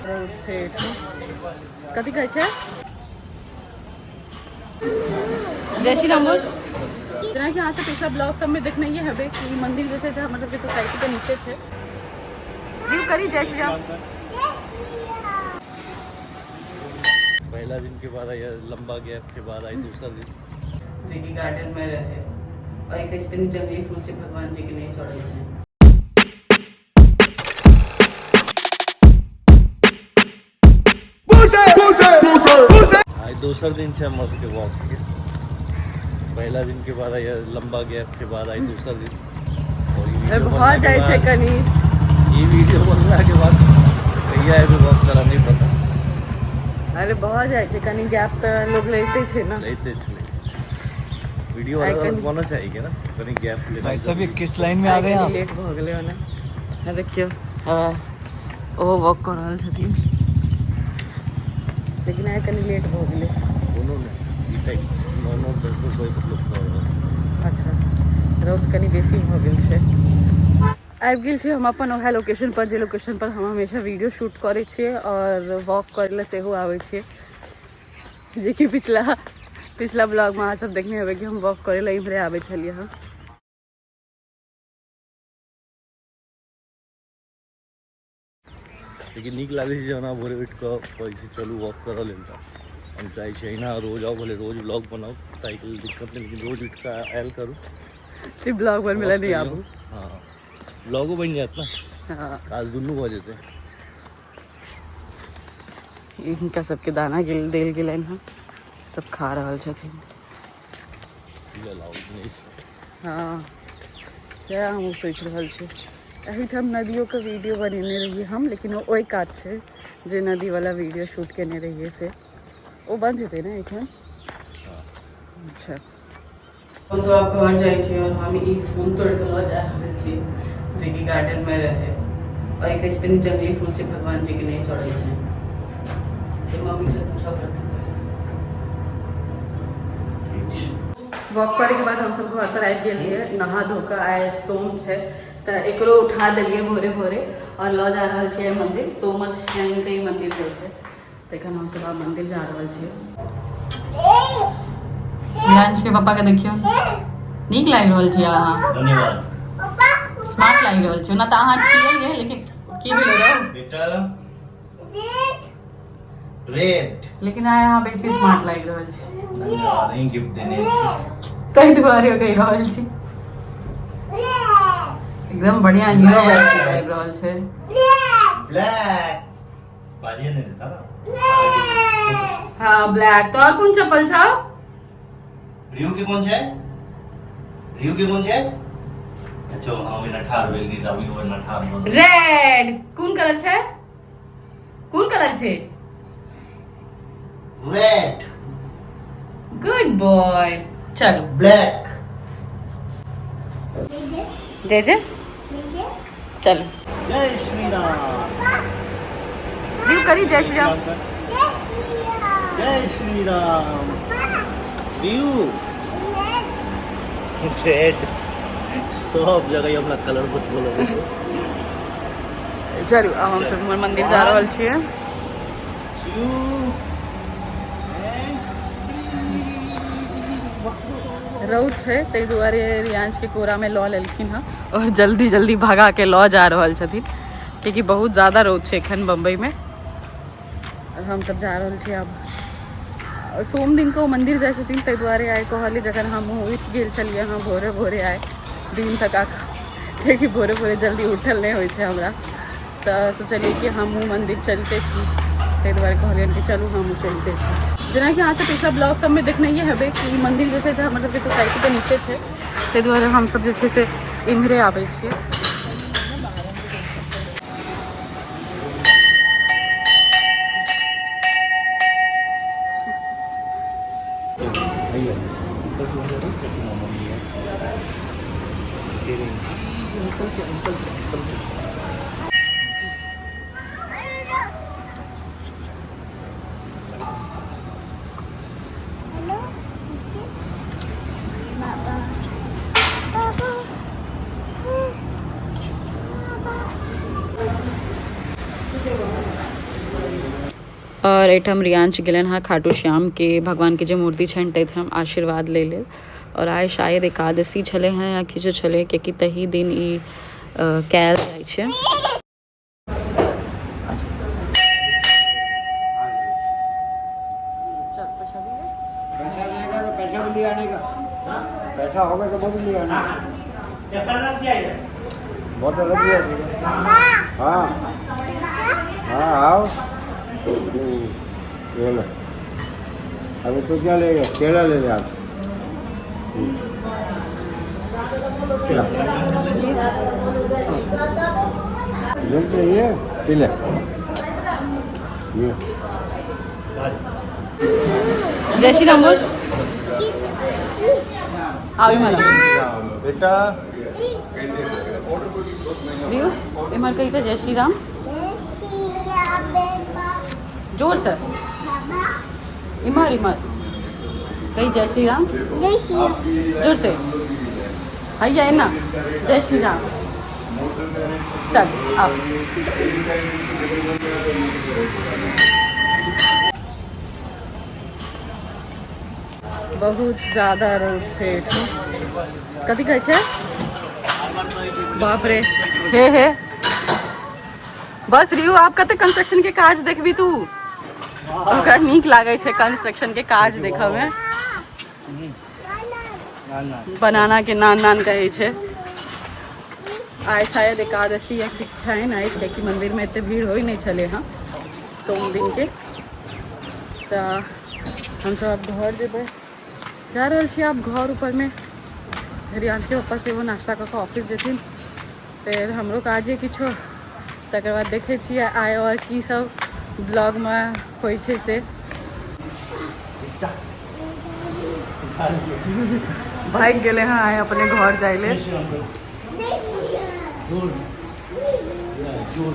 रौद छै एहिठाम। कथी कहै छै? जय श्री राम बोल। जेनाकि अहाँ सब पिछला ब्लॉग सबमे देखनैये हेबै कि ई मंदिर जे छै से हमर सबके सोसाइटी के नीचे छै। व्यू करी जय श्री राम। पहला दिन के बाद आई, लंबा गैप के बाद आई दूसरा दिन। जे कि गार्डन में रहे और एक तनी जंगली फूल से भगवान जी के नहीं चढ़ल छै। आई दोसर दिन छै हमर सबके वॉक के। पहला दिन के बाद आई, लंबा गैप के बाद आई दूसरा दिन। और ई वीडियो भऽ बनला के जाइ छै बाद- कनी। ई वीडियो बनला के बाद कहिया एबै वॉक करा नहीं पता। अरे भऽ जाइ छै कनी गैप तऽ लोग लैते छै ना। लैते छै। वीडियो अलग अलग बनना चाहिए ना, कनी गैप लेना। भाई साहब ये किस लाइन में आ गए आप? लेट भऽ गेलै ओना। आ देखियौ ओहो वॉक कऽ रहल छथिन, लेकिन आइ कनी लेट भऽ गेलै। कोनो नहि, ई टाइम 9 9 10 10 बजे तक लोक कऽ रहल। अच्छा, रौद कनी बेसी भऽ गेल छै। आबि गेल छी हम अपन वएह लोकेशन पर, जे लोकेशन पर हम हमेशा वीडियो शूट करै छियै और वॉक करै लए सेहो आबै छियै। जेकि पिछला पिछला ब्लॉग में अहाँ सब देखने हेबै कि हम वॉक करै लए इम्हरे आबै छलियै हँ। लेकिन नीक लागै छै जेना भोरे उठि कऽ कहै छै चलू वॉक करऽ लेल। तऽ हम चाहै छी अहिना रोज आउ, भले रोज ब्लॉग बनाउ ताहिके लेल दिक्कत नहि, लेकिन रोज उठि कऽ आयल करू। सिर्फ ब्लॉग बनबै लए नहि आबू। हँ, ब्लॉगो बनि जायत ने। हँ, काज दुनू भऽ जेतै। हिनका सबके दाना गेल देल गेलनि हँ, सब खा रहल छथिन। अलाउड नहि छै। हँ, सएह हमहूँ सोचि रहल छी। एहिठाम नदियोके वीडियो बनेने रहियै हम, लेकिन ओ ओहि कात छै जे नदीवला वीडियो शूट केने रहियै, से ओ बंद हेतै ने एखन। अच्छा, हमसब आब घर जाइ छी और हम ई फूल तोड़ि कऽ लऽ जा रहल छी, जेकि गार्डन में रहे और एक तनी जंगली फूल से भगवान जी के नहीं चढ़ल छै। तऽ मम्मी से पूछऽ पड़तै। वॉक करे के बाद हमसब घर पर आबि गेलियै नहा धो कऽ। आइ सोम छै तऽ एकरो उठा देलियै भोरे भोरे और लऽ जा रहल छियै मंदिर। सोम और शनि के ई मंदिर जाइ छै, तऽ एखन हमसब आब मंदिर जा रहल छियै। रियांश के पापा के देखियौ, नीक लागि रहल छै अहाँ। धन्यवाद। स्मार्ट लागि रहल छै। ओना तऽ अहाँ छियै, लेकिन की भेलै रौ? बेटा, रेड। लेकिन आइ अहाँ बेसी स्मार्ट लागि रहल छी। धन्यवाद, अहीं गिफ्ट देने छी। ताहि दुआरे कहि रहल छी। एकदम बढ़िया हीरो आबि रहल छै। ब्लैक बाजिए नहीं देता ना। हाँ, ब्लैक तो और कौन चप्पल छौ? रियू के कौन छै? रियू के कौन छै? अच्छा हाँ, ओहिना ठाढ़ भेल नहीं, अभी ओहिना ठाढ़ भऽ गेल। रेड कोन कलर छै? कोन कलर छै? रेड। गुड बॉय, चलो। ब्लैक। जय जय, चलो। जय श्री राम। रियू करी जय श्री राम। जय श्री राम। रियू, रेड। सब जगह हमरा कलर बतबऽ लगै छै। चलू, आब हमसब हमर मंदिर जा रहल छियै। Two and रौद छै ताहि दुआरे रियांश के कोरा में लऽ लेलखिन हँ और जल्दी जल्दी भगा के लऽ जा रहल छथिन, कियाकि बहुत ज्यादा रौद छै एखन बम्बई में। और हमसब जा रहल छी आब। सोम दिन के ओ मंदिर जाइ छथिन, ताहि दुआरे आइ कहलियै, जखन हमहूँ उठि गेल छलियै हँ भोरे भोरे आइ दिन तक, कियाकि भोरे भोरे जल्दी उठल नहि होइ छै हमरा, तऽ सोचलियै कि हमहूँ मंदिर चलिते छी, ताहि दुआरे कहलियनि कि चलू हमहूँ चलिते छी। जेनाकि अहाँ सब पिछला ब्लॉग सबमे देखनैये हेबै कि ई मंदिर जे छै से हमर सबके सोसाइटीके नीचे छै, ताहि दुआरे हमसब जे छै से इम्हरे आबै छियै। भैया अंकल से बोल रहे हैं, मम्मी है अंकल के, अंकल के, अंकल के। हेलो बाबा, बाबा, बाबा। और एहिठाम रियांश गेलनि हँ खाटू श्याम के भगवान के जे मूर्ति छनि ताहिठाम आशीर्वाद लै लेल। और आइ शायद एकादशी छलै हँ या किछो छलै, कियाकि तही दिन ई कयल जाइ छै। पैसा देगा तो पैसा भी ले आने का, पैसा होगा तो वो भी ले आने का। बहुत अलग भी आएगा। हाँ हाँ आओ। ये लो, अभी तो क्या लेगा? केला ले ले आप। चलो जल चाहिए, पी ले ये। जय श्री राम बोल। आओ इम्हर। बेटा रियू इम्हर कही तो जय श्री राम जोर से। इम्हर इम्हर कही जय श्री राम जोर से। हैया ना जय श्री राम। चल आप। बहुत ज्यादा रौद छै एहिठाम। कथी कहै छै? बाप रे, हे हे बस रियू, आप कते कंस्ट्रक्शन के काज देखबी तू? ओकरा नीक लागै छै कंस्ट्रक्शन के काज देखऽ में। बनाना के नान नान कहै छै। आइ शायद एकादशी या किछु छनि आइ, कियाकि मंदिर में एते भीड़ होइ नहि छलै हँ सोम दिन के। तऽ हमसब आब घर जेबै, जा रहल छी आब घर। ऊपर में रियांश के पप्पा सेहो नाश्ता कऽ कऽ ऑफिस जेथिन, फेर हमरो काज अइ किछो, तकर बाद देखै छियै आइ आओर की सब ब्लॉगमे होइ छै से। भागि गेलै हँ आइ अपने घर जाइ लेल। जोर जोर।